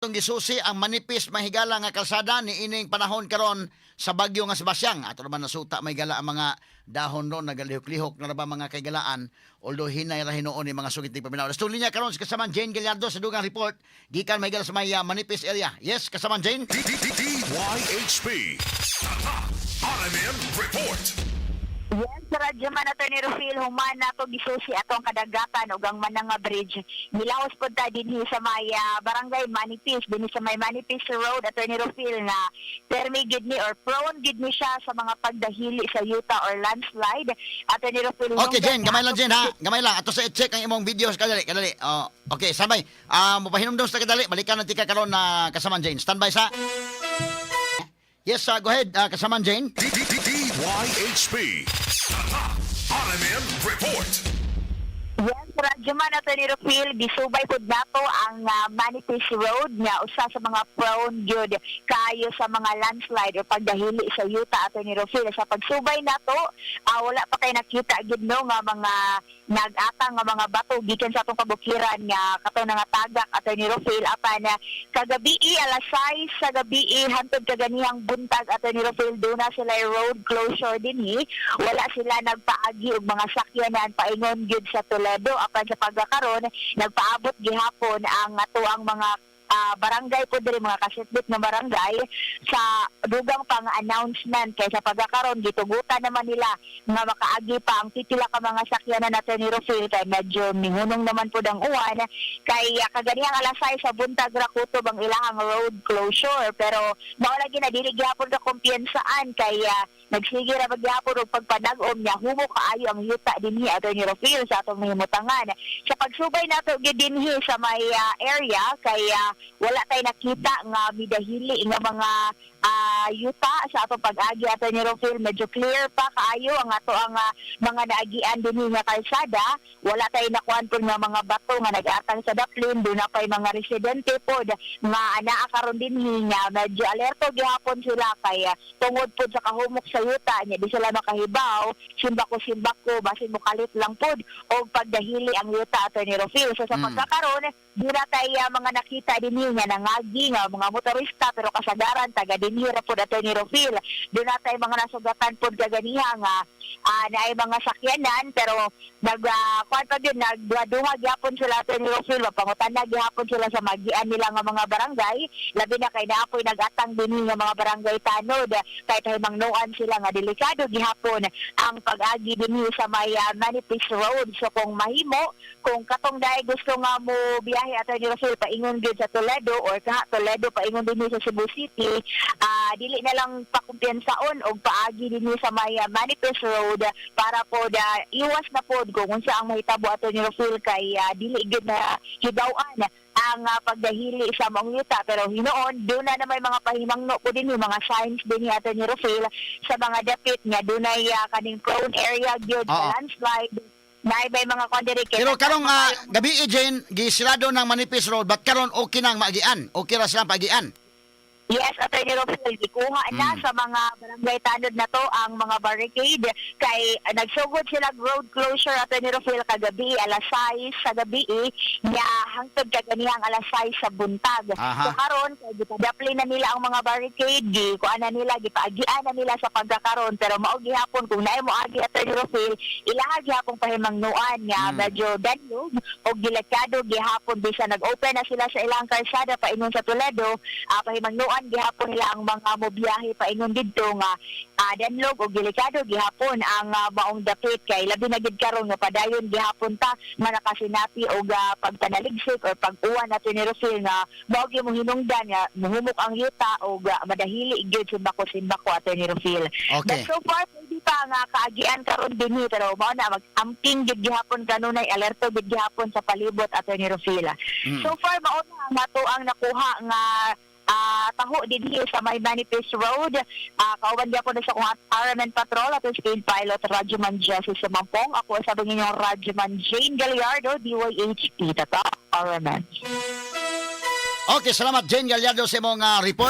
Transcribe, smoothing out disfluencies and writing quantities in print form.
Atong gisusi ang manipis, mahigala, nga kalsada ni ining panahon karon sa bagyo nga Sebastian. Ato naman nasuta, mahigala, ang mga dahon ron nagalihok-lihok na ra ba, mga kaigalaan, although hinay ra hinuon ni mga sugit ni paminaw. Sa linya karon si kasamaan Jane Gallardo sa dugang report gikan, mahigala, sa may Manipis area. Yes, kasamaan Jane. D D D DYHP. RMN Report. Yes, radyo man, Attorney Rufil, human nato gisusi atong kadagatan ug ang Mananga Bridge. Nilawas pud ta dinhi sa may barangay Manipis, dinhi sa may Manipis Road, Attorney Rufil, nga permi gid ni or prone gid ni siya sa mga pagdahili sa yuta or landslide. Attorney Rufil, Okay, Jane, gamay lang, Jane, ha. Gamay lang. Ato sa i-check ang imong videos kadali, kadali. Oh, okay, standby. Ah, mopahinumdum sa kadali. Balikan natin ka karon na, kasamaan Jane. Standby sa. Yes, go ahead, kasamaan Jane. D D D DYHP. RMN Report. Yes, radyo man, Attorney Rufil, gisubay pud nato ang Manipis Road nga usa sa mga prone gyud kaayo sa mga landslide o pagdahili sa yuta, Attorney Rufil. Sa pagsubay nato, wala pa kay nakita gid no nga mga nag-atang nga mga bato gikan sa atong kabukiran nga kato nga tagak, Attorney Rufil. Apan kagabi alas 6 sa gabi hantod kaganihang buntag, Attorney Rufil, duna sila road closure dinhi. Wala sila nagpaagi og mga sakyanan paingon gyud sa Toledo. Apan sa pagkakaron, nagpaabot gihapon ang atuang mga barangay po diri, mga kasitbit nga barangay, sa dugang pang announcement kay sa pagkakaron gitugutan naman nila nga makaagi pa ang pipila ka mga sakyanan, Attorney Rufil, kay medyo mihunong naman pud ang uwan, kay kaganihang alas 6 sa buntag ra kutob ang ilahang road closure. Pero mao lagi na dili gihapon ka kumpiyansaan kay nagsige ra magyapon og pagpanag-om niya, humok kaayo ang yuta dinhi, Attorney Rufil, sa atong mahimutangan. Sa pagsubay nato gyud dinhi sa may area kay wala tay nakita nga midahili nga mga yuta sa atong pag-agi, Attorney Rufil. Medyo clear pa kaayo ang ato ang mga naagian dinhi nga kalsada. Wala tay nakuan pud nga mga bato nga nag-atang sa daplin. Duna pay mga residente pod nga anaa karon dinhi nga medyo alerto gihapon sila kay tungod pod sa kahumok sa yuta nya di sila makahibaw, simbako simbako, basin mokalit lang pod og pagdahili ang yuta, Attorney Rufil. So sa pagkakaron, duna tay mga nakita dinhi nga nangagi nga mga motorista, pero kasagaran taga dinhi ra pod, Attorney Rufil. Duna tay mga nasugatan pod kaganiha nga naay mga sakyanan, pero nag kuan pa gyud, nagduha gyapon sila, Attorney Rufil. Mapangutana gihapon sila sa magian nila nga mga barangay, labi na kay naapoy nag-atang dinhi nga mga barangay tanod, kay pahimangnoan sila nga delikado gihapon ang pag-agi dinhi sa may Manipis Road. So kung mahimo, kung katong dai gusto nga mo biyahe, Attorney Rufil, paingon gyud sa Toledo or kaha Toledo paingon dinhi sa Cebu City, dili na lang pakumpiyansaon og paagi dinhi sa may Manipis Road para pod iwas na pod kung unsa ang mahitabo, Attorney Rufil, kay dili gyud na hibaw-an ang pagdahili sa maong yuta. Pero hinuon duna na may mga pahimangno po din, yung mga signs din ni Attorney Rufil, sa mga dapit nga dunay kaning prone area gyud sa landslide na may mga kuan diri kay Pero karong gabi, Jane, gisirado ng Manipis Road, but karon okay nang maagian? Okay ra silang paagian? Yes, Attorney Rufil, gikuha na sa mga barangay tanod na to ang mga barricade kay nagsugod sila road closure, Attorney Rufil, kagabi alas 6 sa gabi nya hangtod kaganihang alas 6 sa buntag. So karon kay gipadapli na nila ang mga barricade, gikuha na nila, gipaagian na nila sa pagkakaron. Pero mao gihapon, kung naay mo agi, Attorney Rufil, ilaha gihapon pahimangnuan nga medyo danlog o delikado gihapon bisan nag-open na sila sa ilang kalsada paingon sa Toledo. Pahimangnuan gihapon nila ang mga mobiyahe paingon didto nga danlog o delikado gihapon ang maong dapit, kay labi na gid karon nga padayon gihapon ta nga nakasinati og pagpanaligsik or pag-uwan, Attorney Rufil, nga mao gyud mo hinungdan nga muhumok ang yuta og madahili gyud simbako-simbako, Attorney Rufil. But so far pwede pa nga kaagian karon dinhi, pero mao na mag-amping gid gihapon kanunay, alerto gid gihapon sa palibot, Attorney Rufil. So far mao na ang ato ang nakuha nga taho dinhi sa may Manipis Road. Kauban gyapon na sa akong RMN Patrol at speed pilot Radyoman Jesse Sumampong. Ako sa inyong Radyoman Jane Gallardo, DYHP. Tatak RMN. Okay, salamat, Jane Gallardo, sa imong report.